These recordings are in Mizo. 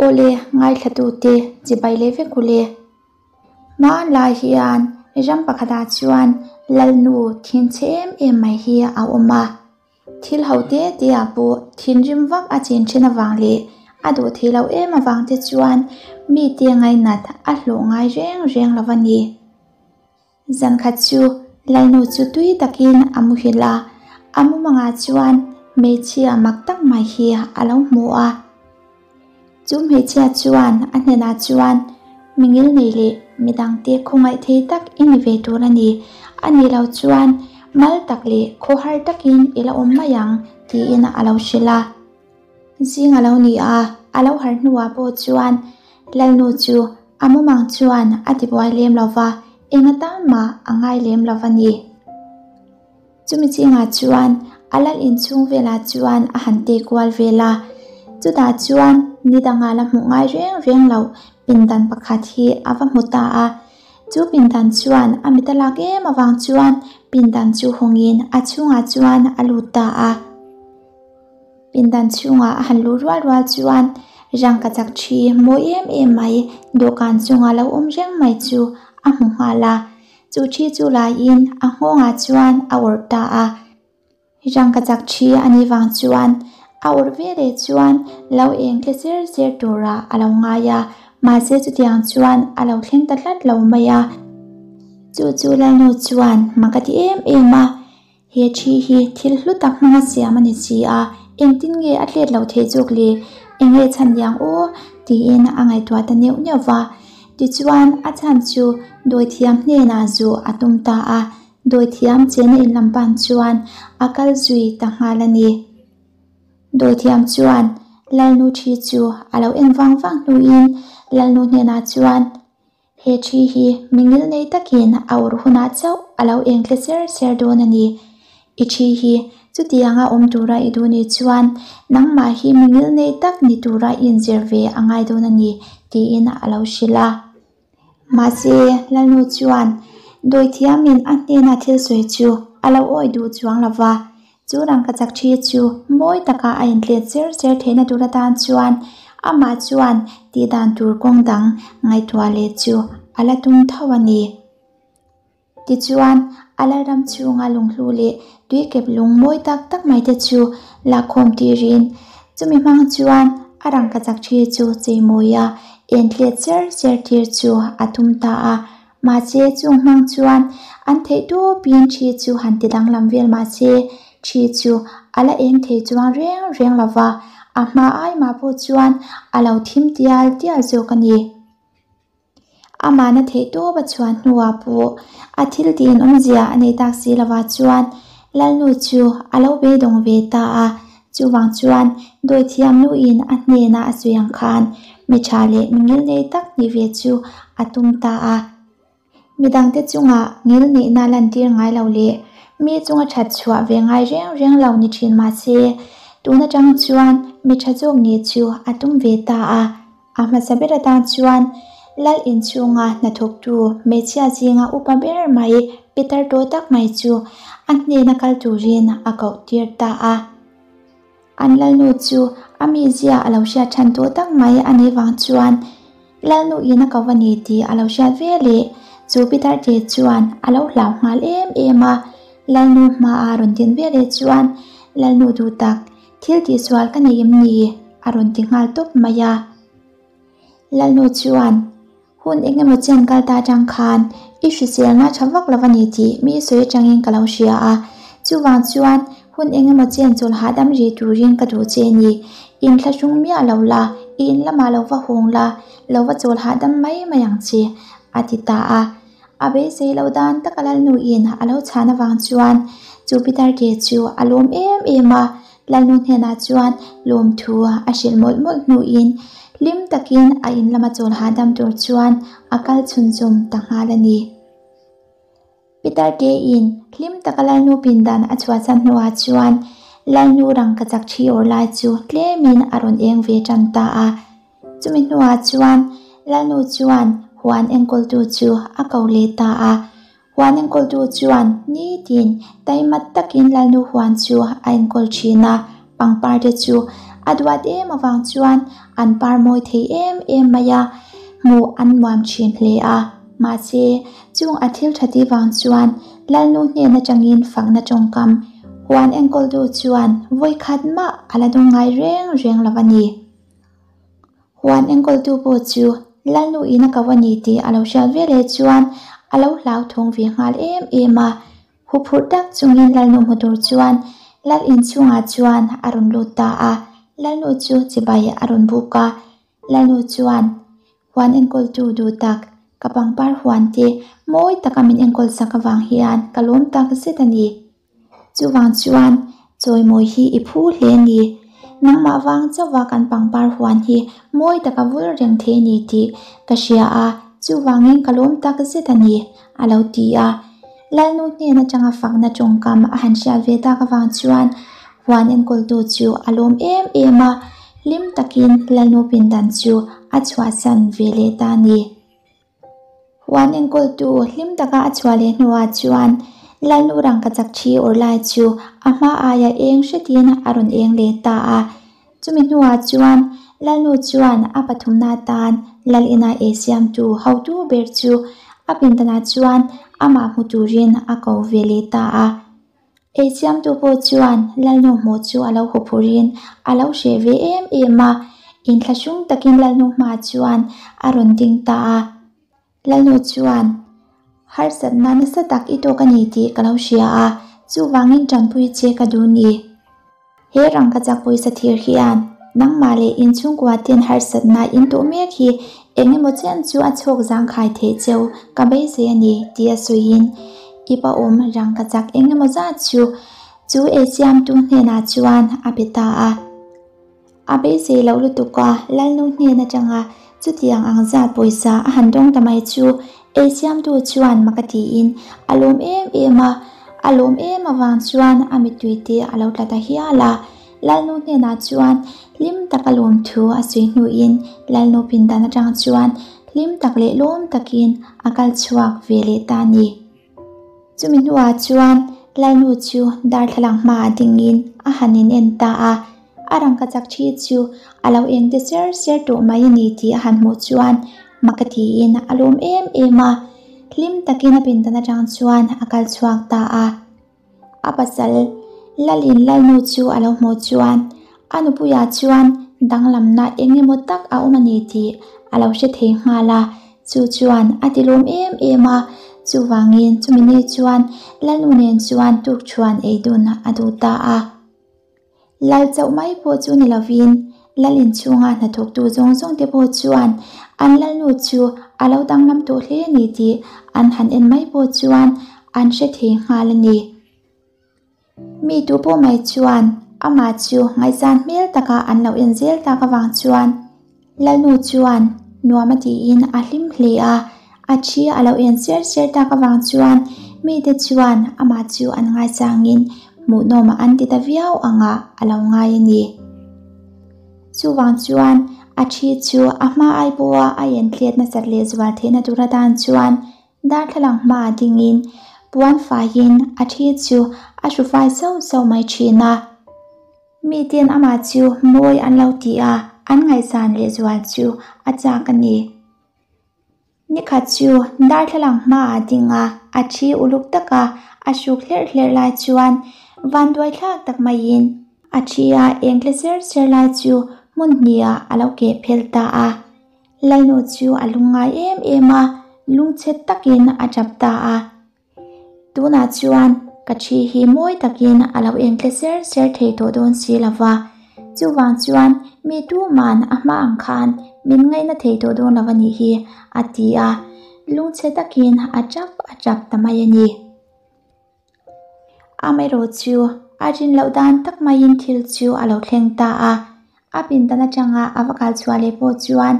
Awle, ngaithlatute chibai leh vek ule. Hmanlai hian ram pakhatah chuan Lalnu thinchhe em em mai hi a awm a. Thil ho te te ah pawh thinrim vak a chin then avang leh a duh theih loh em avang te chuan mite ngainat a hlawh ngai reng reng lo a ni. Zan khat chu Lalnu chu tui takin a muhil a, a mumangah chuan hmeichhia mak tak mai hi a lo hmu a. Chu hmeichhia chuan a hnenah chuan, Mi ngilnei leh midangte khawngaih thei tak i ni ve tur a ni, a nih loh chuan mal tak leh khawhar takin i la awm mai ang, tiin a lo hrilh a. Zing a lo ni a, a lo harh hnuah pawh chuan Lalnu chu a mumang chuan a tibuai lem lo va, eng atan mah a ngai lem lo va ni. Chumi chingah chuan a lal inchhung velah chuan a han tei kual vel a, chutah chuan ni dangah la hmuh ngai reng reng loh pindan pakhat hi a va hmu ta a. Chu pindan chuan a mit a lak em avang chuan pindan chu hawngin a chhungah chuan a lut ta a. Pindan chhungah a han luh rual rual chuan rangka chak thi mawi em em mai dawhkan chunga lo awm reng mai chu a hmu nghal a. Chu thi chu laiin a nghawngah chuan a awrh ta a, rangka chak thi a nih vang chuan a awrh ve leh chuan lo eng tle cher cher turah a lo ngai a, mahse chutiang chuan a lo thleng ta tlat lo mai a. Chu chu Lalnu chuan mak a ti em em a, He thi hi thil hlu tak hmanga siam a ni si a, engtin nge a tlet loh theih zawk le? Eng nge chhan liang aw? tiin a ngaihtuah ta neuh neuh va. Tichuan, a chhan chu dawithiam hnenah zawh a tum ta a, dawithiam chena inlam pan chuan a kal zui ta nghal a ni. Dawithiam chuan Lalnu thi chu a lo en vang vang hnuin Lalnu hnenah chuan, He thi hi mi ngilnei takin a urh hunah chauh a lo eng tle cher cher dawn a ni. I thi hi chutianga awm tura i duh nih chuan nangmah hi mi ngilnei tak ni tura i inzir ve a ngai dawn a ni, tiin a lo hrilh a. Mahse, Lalnu chuan dawithiamin a hnena thil sawi chu a lo awih duh chuang lo va, Chu rangkachak thi chu mawi taka a intlet cher cher theihna tur atan chuan amah chuan tihdan tur kawng dang ngaihtuah leh chu a la tum tho a ni. Tichuan, a lalram chhunga lunghlu leh tuikep lung mawi tak tak mai te chu lakkhawm tirin chumi hmang chuan a rangkachak thi chu cheimawia intlet cher cher tir chu a tum ta a. Mahse, chung hmang chuan an theih tupin thi chu han ti danglam vel mahse, thi chu a la eng thei chuang reng reng lo va, a hma ai mah pawh chuan a lo thim tial tial zawk a ni. Amahna theih tawp a chhuah hnuah pawh a thil tiin awmzia a nei tak si lovah chuan Lalnu chu a lo beidawng ve ta a, chuvang chuan dawithiamnuin a hnena a sawi ang khan mi tha leh mi ngilnei tak ni ve chu a tum ta a. Midangte chungah ngilneihna lantir ngai lo leh mi chunga that chhuah ve ngai reng reng lo ni thin mahse, tun atang chuan mi tha zawk nih chu a tum ve ta a. A hmasa ber atan chuan Lal inchhunga hnathawktu hmeichhia zinga upa ber mai Peter tawh tak mai chu a hnena kal turin a koh tir ta a. An Lalnu chu a mizia a lo hriat than tawh tak mai a nih vang chuan Lalnu in a ko a ni tih a lo hriat ve leh chu Peter te chuan a lo hlau nghal em em a. Lalnu hmaa rawn din ve leh chuan Lalnu duh tak Thil tihsual ka nei em ni? a rawn ti nghal tawp mai a. Lalnu chuan, Hun eng emaw chen kal ta atang khan i hriselna tha vak lo a ni tih mi sawi atangin ka lo hria a. Chuvang chuan hun eng emaw chen chawl hahdam ri turin ka duh che ni. Inthlahrung miah lo la, i in lamah lo va hawng la, lo va chawl hahdam mai mai ang che, a ti ta a. A beisei lo dan taka Lalnuin a lo chhan avang chuan chu Peter ke chu a lawm em em a, Lalnu hnenah chuan lawmthu a hrilh mawlh mawlh hnuin hlim takin a in lama chawl hahdam tur chuan a kal chhunzawm ta nghal a ni. Peter ke in hlim taka Lalnu pindan a chhuahsan hnuah chuan Lalnu rangkachak thi awr lai chu tlemin a rawn eng ve tan ta a. Chumi hnuah chuan Lalnu chuan huan enkawltu chu a ko leh ta a. Huan enkawltu chuan nitin taimat takin Lalnu huan chu a enkawl thin a, pangpar te chu A duat em avang chuan an par mawi thei em em mai a, hmuh an nuam thin hle a. Mahse, chung a thil tha tih vang chuan Lalnu hnen atangin fakna tawngkam huan enkawltu chuan vawikhat mah a la dawng ngai reng reng lo a ni. Huan enkawltu pawh chu Lalnu in a ko a ni tih a lo hriat veleh chuan a lo hlauthawng ve nghal em em a. Huphurh tak chungin Lalnu hmu tur chuan Lal inchhungah chuan a rawn lut ta a, Lalnu chu chibai a rawn buk a. Lalnu chuan, Huan enkawltu duh tak, ka pangpar huan te mawi taka min enkawl sak avang hian ka lawm tak zet a ni. Chuvang chuan chawimawi hi i phu hle a ni. Nangmah vang chauha kan pangpar huan hi mawi taka vul reng thei a ni tih ka hria a, chuvangin ka lawm tak zet a ni, a lo ti a. Lalnu hnen atanga fakna tawngkam a han hriat ve tak avang chuan huan enkawltu chu a lawm em em a, hlim takin Lalnu pindan chu a chhuahsan ve leh ta a ni. Huan enkawltu hlim taka a chhuah leh hnuah chuan Lalnu rangkachak thi awrh lai chu a hma aia eng hretin a rawn eng leh ta a. Chumi hnuah chuan Lalnu chuan a pathumna atan Lal ina ei siamtu hotu ber chu a pindanah chuan amah hmu turin a ko ve leh ta a. Ei siamtu pawh chuan Lalnu hmuh chu a lo huphurin a lo hreh ve em em a, inthlahrung takin Lalnu hmaah chuan a rawn ding ta a. Lalnu chuan, Harsatna nasa tak i tawk a ni tih ka lo hria a, chuvangin tanpui che ka duh ni. He rangkachak pawisa thir hian nangmah leh inchhungkua ten harsatna in tawh mek hi eng emaw chen chu a chhawk zangkhai theih cheu ka beisei a ni tia sawiin i pa awm rangkachak eng emaw zat chu chu eisiamtu hnenah chuan a pe ta a. A beisei loh lutuk a, Lalnu hnen atanga chutiang ang zat pawisa a han dawng ta mai chu ei siamtu chuan mak a tiin a lawm em em a, a lawm em avang chuan a mittui te a lo tla ta hial a. Lalnu hnenah chuan hlim taka lawm thu a sawi hnuin Lalnu pindan atang chuan hlim tak leh lawm takin a kal chhuak ve leh ta a ni. Chumi hnuah chuan Lalnu chu darthlalang hmaah dingin a han in en ta a, a rangkachak thi chu a lo eng te ser ser tawh mai a ni tih a han hmuh chuan mak a tiin a lawm em em a, hlim takin a pindan atang chuan a kal chhuak ta a. A pasal Lalin Lalnu chu a lo hmuh chuan a nupuiah chuan danglamna eng emaw tak a awm a ni tih a lo hre thei nghal a, chu chuan a ti lawm em em a, chuvangin chumi ni chuan Lalnu nen chuan tukṭhuan ei dun a duh ta a. Lal chauh mai pawh chu ni lovin Lal inchhunga hnathawktu zawng zawngte pawh chuan an Lalnu chu a lo danglam tawh hle a ni tih an han en mai pawh chuan an hre thei nghal a ni. Mi tu pawh mai chuan amah chu ngaihzan hmel taka an lo en zel tak avang chuan Lalnu chuan nuam a tiin a hlim hle a, a thi a lo en ser ser tak avang chuan mite chuan amah chu an ngaichangin hmuhnawm an ti ta viau angah a lo ngai a ni. Chuvang chuan a thi chu a hma ai pawha a entlet nasat lehzual theihna tur atan chuan Darthlalang hmaah dingin puan faiin a thi chu a hru fai sauh sauh mai thin a. Miten amah chu mawi an lo ti a, an ngaihzan lehzual chu a chak a ni. Nikhat chu darthlalang hmaah ding a, a thi uluk taka a hruk hlerh hlerh lai chuan vanduai thlak tak maiin a thi a eng tle ser ser lai chu hmun hnih-ah a lo keh phel ta a. Lalnu chu a lungngai em em a, lungchhe takin a tap ta a. Tunah chuan ka thi hi mawi takin a lo engtle ser ser thei tawh dawn si lo va, chuvang chuan mi tuman a hma ang khan min ngaihna thei tawh dawn lo a nih hi, a ti a, lungchhe takin a tap a tap ta mai a ni. Amaherawh chu a rin loh dan tak maiin thil chu a lo thleng ta a, a pindan atanga a va kal chhuah leh pawh chuan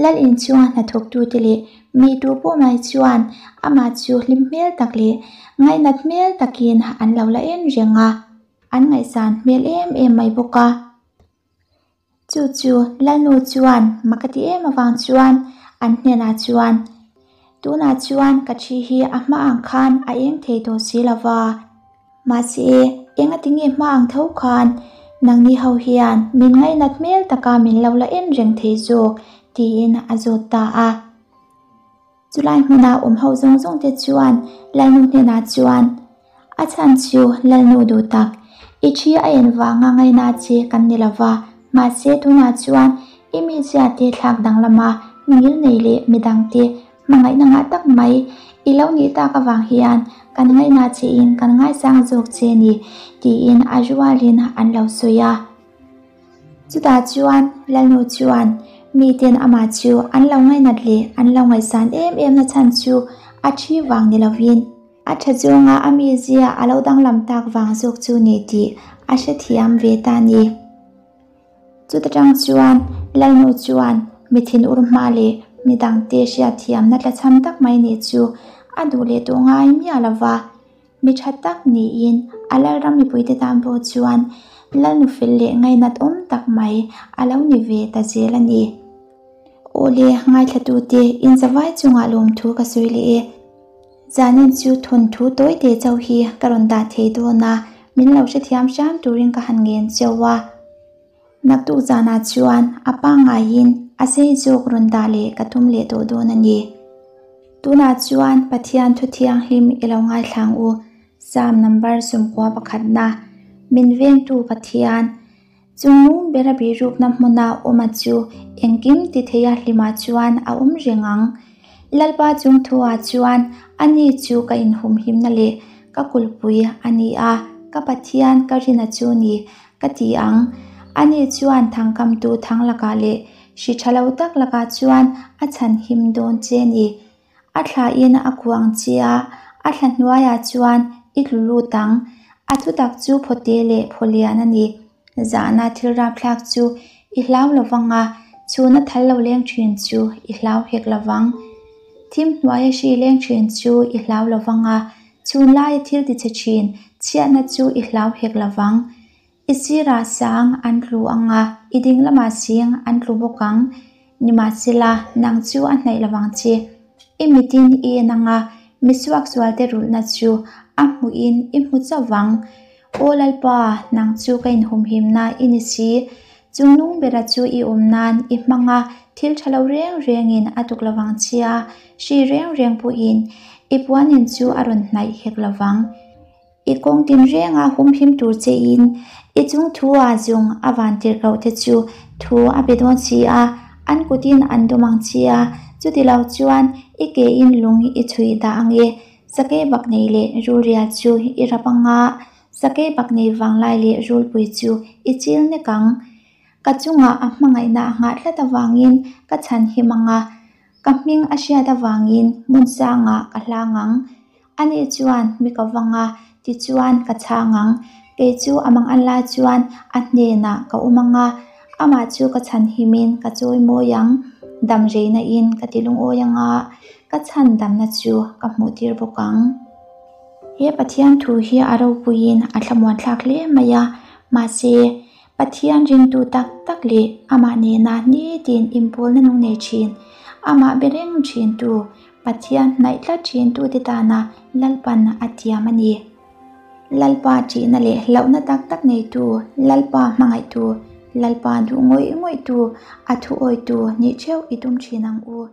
lal inchhunga hnathawktute leh mi tu pawh mai chuan amah chu hlim hmel tak leh ngaihnat hmel takin an lo la en reng a, an ngaihsan hmel em em mai bawk a. Chu chu Lalnu chuan mak a ti em avang chuan an hnenah chuan, Tunah chuan ka thi hi a hma ang khan a eng thei tawh si lo va, mahse eng a ti nge hma ang tho khan Nangni ho hian min ngainat hmel taka min lo la en reng thei zawk? tiin a zawt ta a. Chulai hmuna awm ho zawng zawng te chuan Lalnu hnenah chuan, A chhan chu Lalnu duh tak, i thi a en vanga ngaina che kan ni lova, mahse tunah chuan i mizia te thlak danglama mingil nei leh midangte hmangaihna ngah tak mai i lo nih tak avang hian kan ngaina chein kan ngaisang zawk che ni, tiin a rualin an lo sawi a. Chutah chuan Lalnu chuan miten amah chu an lo ngainat leh an lo ngaihsan em em na chhan chu a thi vang ni lovin a tha zawnga a mizia a lo danglam tak vang zawk chu ni tih a hrethiam ve ta ni. Chuta tang chuan Lalnu chuan mi thinur hma leh mi dangte hriatthiamna tlachham tak mai nih chu a duh leh tawh ngai miah lova. Mi tha tak niin a Lalram mipuite tan pawh chuan Lalnu fel leh ngainat awm tak mai a lo ni ve ta zel a ni. Awle, ngaithlatute inzavai chungah lawmthu ka sawi leh e. Zanin chu thawnthu tawi te chauh hi ka rawn dah thei dawn a, min lo hrethiam hram turin ka han ngen chauh a. Naktuk zanah chuan a pangaiin a sei zawk rawn dah leh ka tum leh tawh dawn a ni. Tunah chuan Pathian thu thianghlim i lo ngaithlang u, Psalm number 91 na, Min vengtu Pathian, Chungnung bera bihrukna hmuna awma chu engkim ti theia hlimah chuan a awm reng ang. Lalpa chung thuah chuan ani chu ka inhumhimna leh ka kulhpui a ni a, ka Pathian ka rina chu ni ka ti ang. Ani chuan thangkamtu thang lakah leh hri tha lo tak lakah chuan a chhanhim dawn che ni. A thlain a kuang che a, a thla hnuaiah chuan i tlu lut ang. A thutak chu phawte leh phawlian a ni. Zahna thil rapthlak chu i hlau lo vang a, chhuna thal lo leng thin chu i hlau hek lo vang. Thim hnuaia hri leng thin chu i hlau lo vang a, chhun laia thil tichhe thin chhiatna chu i hlau hek lo vang. I sirah sang an tlu ang a, i ding lamah sing an tlu bawk ang. Nimahsela, nang chu a hnaih lo vang che. I mitin i en ang a, mi suaksualte rulhna chu a hmuhin i hmu chauh vang. Aw Lalpa, nang chu ka inhumhimna i ni si. Chungnung bera chu i awm nan i hmang a, thil tha lo reng rengin a tuk lo vang che a, hri reng reng pawhin i puanin chu a rawn hnaih hek lo vang. I kawng tinrenga humhim tur chein i chung thu-ah zung a van tirhkoh te chu thu a pe dawn si a, an kutin an dawm ang che a, chuti lo chuan i kein lung i chhuih dah ang e. Sakei bak nei leh rulrial chu i rap ang a, sakei bak nei vanglai leh rulpui chu i chil nek ang. Ka chungah a hmangaihna a nghah tlat avangin ka chhanhim ang a, ka hming a hriat avangin hmun sangah ka hlang ang. Ani chuan mi ka vang a, tichuan ka chhang ang. Kei chu a mang an lai chuan a hnenah ka awm ang a, amah chu ka chhanhimin ka chawi mawi ang. Dam reina in ka ti lungawi ang a, ka chhan damna chu ka hmuh tir bawk ang. He Pathian thu hi a ropuiin a thlamuan thlak hle mai a, mahse, Pathian ringtu tak tak leh amah nena nitin inpawlna nung nei thin, amah be reng thintu, Pathian hnaih tlat thintute tana Lalpan a tiam a ni. Lalpa ṭihna leh hlauhna tak tak neitu, Lalpa hmangaihtu, Lalpa duh ngawih ngawihtu, a thu awitu nih ṭheuh i tum ṭhin ang u.